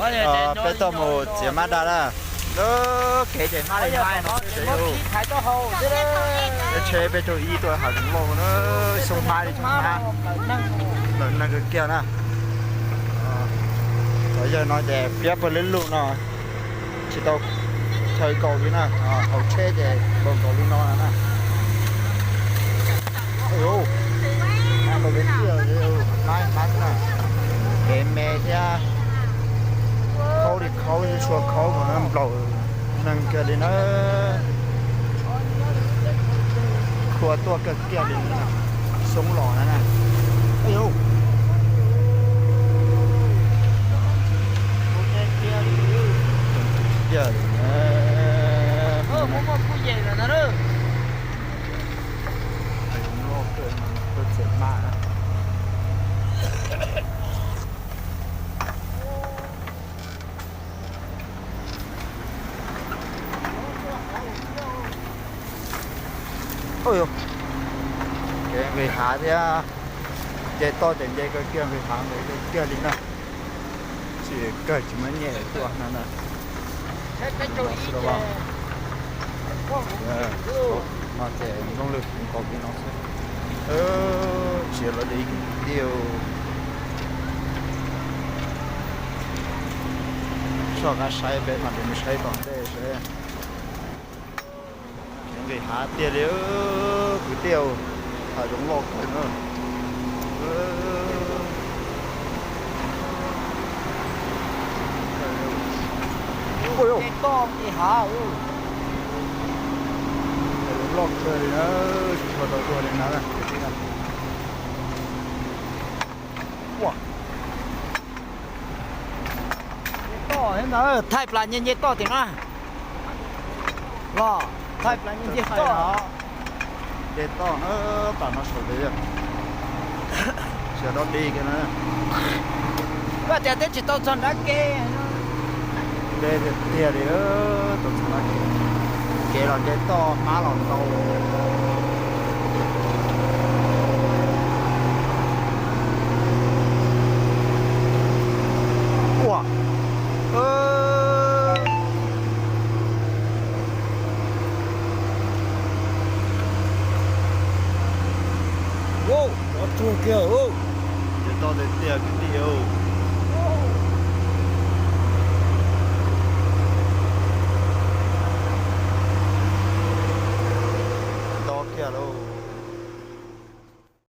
Peb tuaj mus txiav hmab daj na. Kev ces hmab li hmab no, tsheb peb caug ib tuaj hav zoov loj na, xyoob hmab li xyoob hmab, lawm neeg kawg kiag na. Qhov yawg no ces piab pawg lub lug no, tsis tau chaw kaus li na, hauv tsheb ces nkaus nkaus li no na. Ua, nkaus li tiag, hmab hmab xwb na. Kev me thiab, khaub li khaub, tsis tshua khaub mas nplaum neeg kiag li na. Khua tuaj kawg kiag li, xyoob los na. Kev nqis hav thiab, nce toj ces nce kawg kiag, nqis hav nqis kawg kiag li na. Tsis kawg tsis muaj nyiaj tuaj no na. No ces nplooj lwg nkaus li no xwb. Tsis los li tiag. Soj qab saib peb mam li mus saib tom ntej seb. Nqis hav tiag li kwv tij, hav zoov loj kawg na. Hav zoov loj kawg li na, tsis tshua tau tuaj li na. Thaij plas nce nce toj tim no. Los thaij plas nce nce toj. Nce toj na, tam no saum li, tsis dog dig kiag na. Koj tias twb tsis tau txog nrab ke. Nce tiag tiag li, tau txog nrab ke. Kev los nce toj, hmab los ntau. Ua, rov tsuag kiag. Nce toj tiag tiag kwv tij. Ntau kiag lauj.